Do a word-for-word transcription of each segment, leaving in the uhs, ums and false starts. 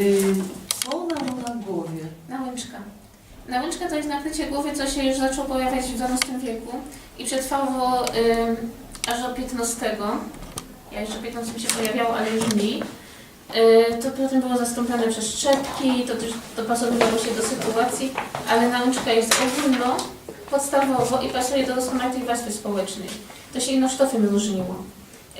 Y, co ona ma na gowie? Nałynczka. Nałynczka to jest nakrycie głowy, co się już zaczęło pojawiać w dwanastym wieku i przetrwało, ym, aż do piętnastego. Ja jeszcze w piętnastym się pojawiało, ale już mniej. Y, to potem było zastąpione przez szczepki, to też dopasowywało się do sytuacji, ale nałynczka jest ogólno, podstawowo i pasuje do rozmaitej warstwy społecznej. To się ino sztofym różniło.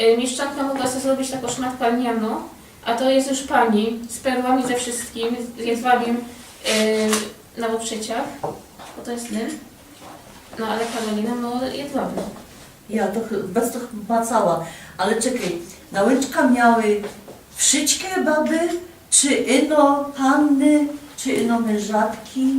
Y, mieszczanka mogła sobie zrobić taką szmatkã lnianą, a to jest już pani z perłami, ze wszystkim, z jedwabiem, y, na obszyciach, bo to jest lyn. No ale Karolina, no, jedwabny. Ja to ch-, bez to chyba cała. Ale czekej, nałynczka miały wszyjske baby, czy ino panny, czy ino mężatki?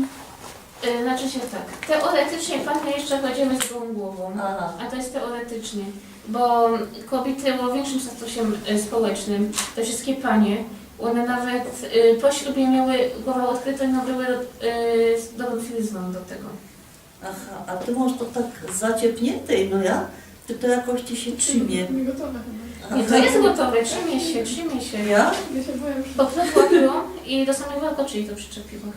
Y, znaczy się tak, teoretycznie panny jeszcze chodziły z gołą głową, Aha. a to jest teoretycznie, bo kobiety o większym statusie, y, społecznym, te wszystkie panie, one nawet, y, po ślubie miały głowę odkrytą, no były, y, z dobrą filizną do tego. Aha, a ty masz to tak zaciepnięte, no ja? Ty to jakoś ci się trzimie. Nie gotowe chyba. Nie, to jest gotowe, trzimie się, trzimie się. Ja? Ja się boję już. Pod to i do samej warkoczy to przyczepiłam.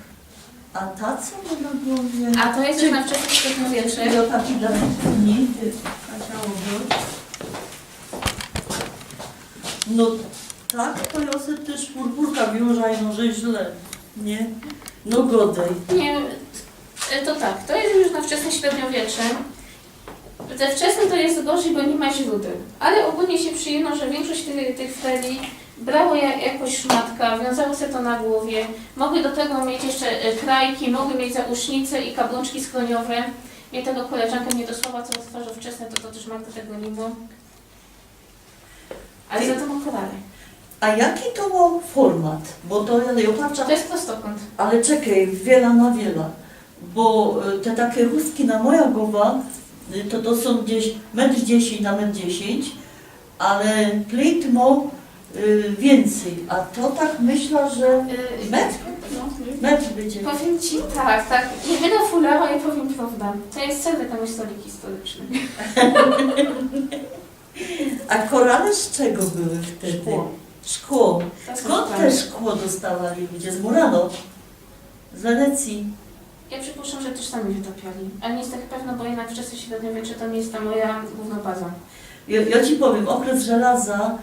A ta co ma na głowie? A to jest już na wczesne średniowiecze. I o taki dla nigdy. No tak, to ja sobie też purpurka wiąża, no że źle, nie? No godej. Nie, y, to tak, to jest już na wczesne średniowiecze. Ze wczesnym to jest gorzej, bo nie ma źródeł. Ale ogólnie się przyjęło, że większość tych, tych freli brało ja-, jakąś szmatkã, wiązało sobie to na głowie. Mogły do tego mieć jeszcze, e, krajki, mogły mieć zausznice i kablączki skroniowe. Mnie tego koleżanka nie dosłała, co otwarza wczesne, to, to też Magda tego nie ma. Ale Ty- za to ma korale. A jaki to ma format? Bo to ja, ja patrzę. To jest prostokąt. Ale czekej, wiela na wiela. Bo, y, te takie ruski na moja głowa, y, to, to są gdzieś metr dziesięć na metr dziesięć, ale plejt ma, y, więcej. A to tak myślę, że Y, metr? No, nie. Metr będzie. Powiem ci tak, tak. Jedyna fulawa i powiem prawdę. To jest serwet na mój stolik historyczny. A korale z czego były wtedy? Szkło. Szkło. To są Skąd te szklane. Szkło dostawali ludzie? Z Murano? Z Wenecji? Ja przypuszczam, że też sami wytapiali. Ale nie jest tak pewno, bo jednak wczesne średniowiecze to nie jest ta moja główna baza. Ja, ja ci powiem, okres żelaza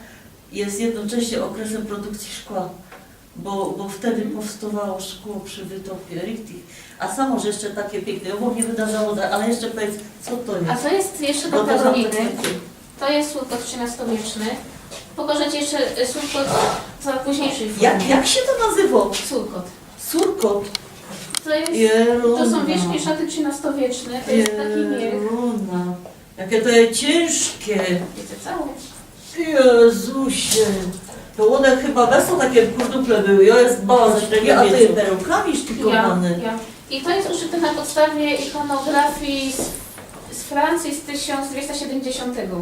jest jednocześnie okresem produkcji szkła, bo, bo wtedy powstawało szkło przy wytopie, richtig. A samo, że jeszcze takie piękne, obok nie wydarzało, ale jeszcze powiedz, co to jest? A to jest jeszcze Bo do to są Karoliny. Takie To jest surkot trzynastowieczny. Pokażę ci jeszcze, y, surkot w późniejszej formie. Jak, jak się to nazywa? Surkot. Surkot. To jest, Jeruna. To są wieczne szaty trzynastowieczne, to jest taki miech. Jeruna. Jakie to jest ciężkie. Wiecie, całe. Jezusie. To one chyba bez to takie kurdufle były. Ja jest bała za średnio, a ty perełkami sztikowane. Ja, ja. I to jest uszyte na podstawie ikonografii z, z Francji z tysiąc dwieście siedemdziesiątego.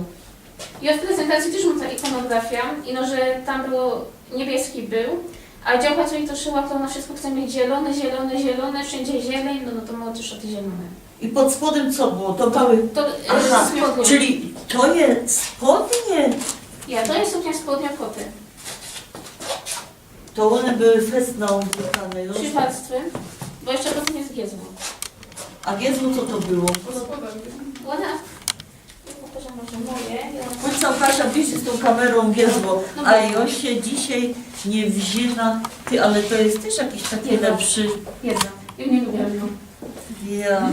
Ja w prezentacji też mam ta ikonografia, ino że tam było, niebieski był, a działka, co jej to szyła, to ona wszystko chce mieć zielone, zielone, zielone, wszędzie zieleń, no, no to ma też o te zielone. I pod spodem co było? To To, były to, e, Aha, spodnie. Czyli to jest spodnie? Ja, to jest suknia spodnia koty. To one były fest naoblikane, jo? Trzy warstwy, bo jeszcze potem jest giezło. A giezło co to było? Ona, ja pokażę może moje. Ja Chodź tam, Kasia, bliżej z tą kamerą, giezło. No A bo- ja się dzisiaj nie wzięła. Ty, ale to jest też jakiś taki Jedno. lepszy. Jedna. Ja nie lubię jedno. Ja.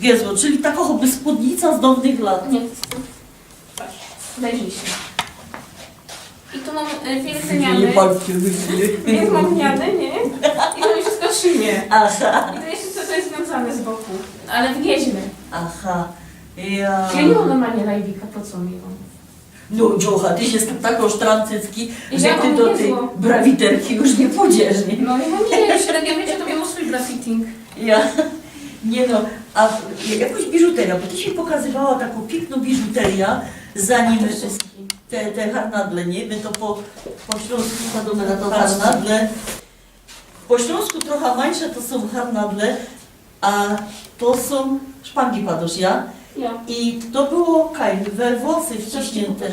Giezło, czyli taka choćby spódnica z dawnych lat. Nie, to jest Patrz, wejrzyj się. I tu mam, y, wielkie Nie miany. palcie, nie. Więc mam miany, nie? I to mi wszystko trzimie. Aha. I to jeszcze co to jest związane z boku. Ale w gieźnie. Aha. Ja. Ja nie mam normalnie lajwika, po co mi on? No, dziołcha, ty się tak osztrancycki, I że ja ty mam do tej giezło. Brawiterki już nie pójdziesz, nie? No, ja nie, już średniowiecie to miało swój bra fitting. Ja. Nie no, a jakąś biżuterię, bo ty się pokazywała taką piękną biżuterię, zanim To wszystkim. te, te harnadle, nie? My to po, po śląsku padamy na to Patrzcie. harnadle. Po śląsku trochę mniejsze to są harnadle, a to są szpangi padosz, ja? Ja. I to było kaj, we włosy wciśnięte.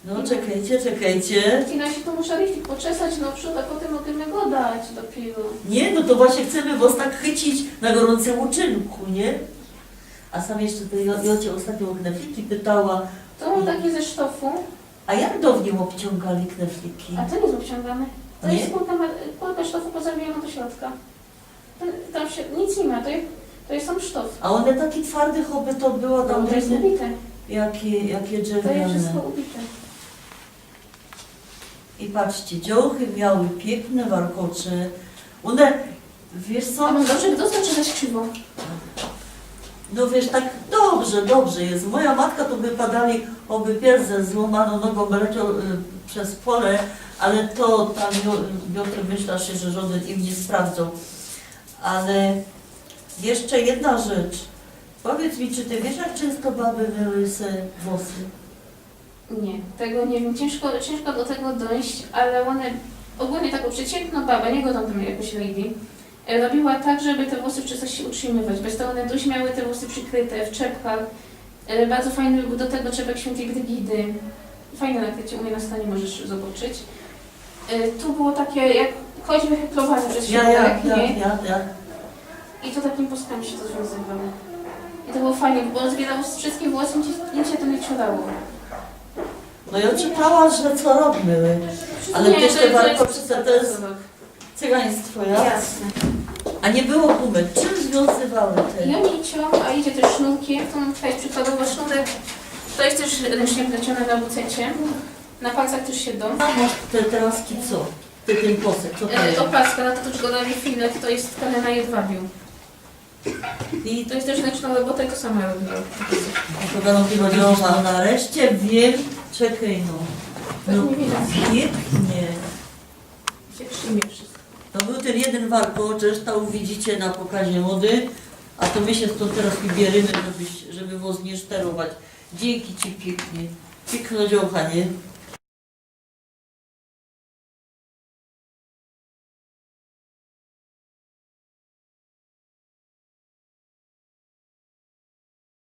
No czekejcie, czekejcie. Ino sie tu musza richtig poczesać noprzōd, a potym możymy godać dopiyro. Niy, no to właśnie chcemy wos tak chycić na gorōncym uczynku, niy? A sam jeszcze to Jo-, Jocie ôstatnio ô knefliki pytała. To mōm takie ze sztofu. A jak dŏwnij ôbciōngali knefliki? A to niy je ôbciōngane. To Niy? Jest kulka, ma-, kulka sztofu pozawijana do środka. Tam sie nic niy ma, to je, to je sōm sztof. A ône taki twardy, choby to było. No, to jest ubite. Jakie, jakie drzewiane. To jest wszystko ubite. I patrzcie, dziołchy miały piykne warkocze. Ône, wiysz co? A mōm dobrze dostać, czy coś krzywo? No wiysz, tak dobrze, dobrze jest. Moja matka to by padali, ôby pies ze złōmanōm nogōm leciał, y, bez pole, ale to tam Jo-, Piotr, myśla sie, że żodyn im niy sprawdzōm. Ale jeszcze jedna rzecz. Powiydz mi, czy ty wiysz, jak czynsto baby myły se włosy? Niy, tego niy wiym. Ciynżko, ciynżko do tego dojść, ale ône, ôgōlnie tako przeciynkno baba, niy godōm tam jakoś lady, e, robiła tak, żeby te włosy w czystości utrzimywać. Bez to ône dość miały te włosy przikryte w czepkach. E, bardzo fajny bōł do tego czepek świyntyj Brygidy. Fajne nakrycie, u mie na stanie możesz zobaczyć. E, tu było takie, jak kogoś wyheklowane przez środek, niy? Ja, ja, ja. I to takimi pōstkami sie to zwiōnzywało. I to było fajne, bo zbiyrała wszystkie włosy, nic sie, nic sie to niy ciurało. No i ôczytała, że co rok myły. Ale niy, to, to jest warkocze, to jest cygaństwo, ja? Jasne. A niy było gumy. Czym zwiōnzywały te? I ône ciōng, a idzie tyż sznurkiym. To mōm tutaj przikładowo sznurek. To jest tyż ryncznie pleciōne na bucecie. Na palcach tyż sie dōm. A mŏsz te, te laski co? Ty, tyn posek, co to E, jest? Opaska, na to tyż godali filet, to jest tkanina jedwabiu. I to jest tyż rynczno robota i to sama robiła. No to wiadomo, ty chodzi o, no nareszcie wiym, czekej no. Tak mnij wiyncie. Piyknie. Się przyjmie wszystko. To bōł tyn jedyn warkocz, reszta uwidzicie na pokazie mody, a to my sie stōnd terŏz wybiyrymy, żeby, żeby wos niy szterować. Dziynki ci piyknie. Piykno dziołcha, niy?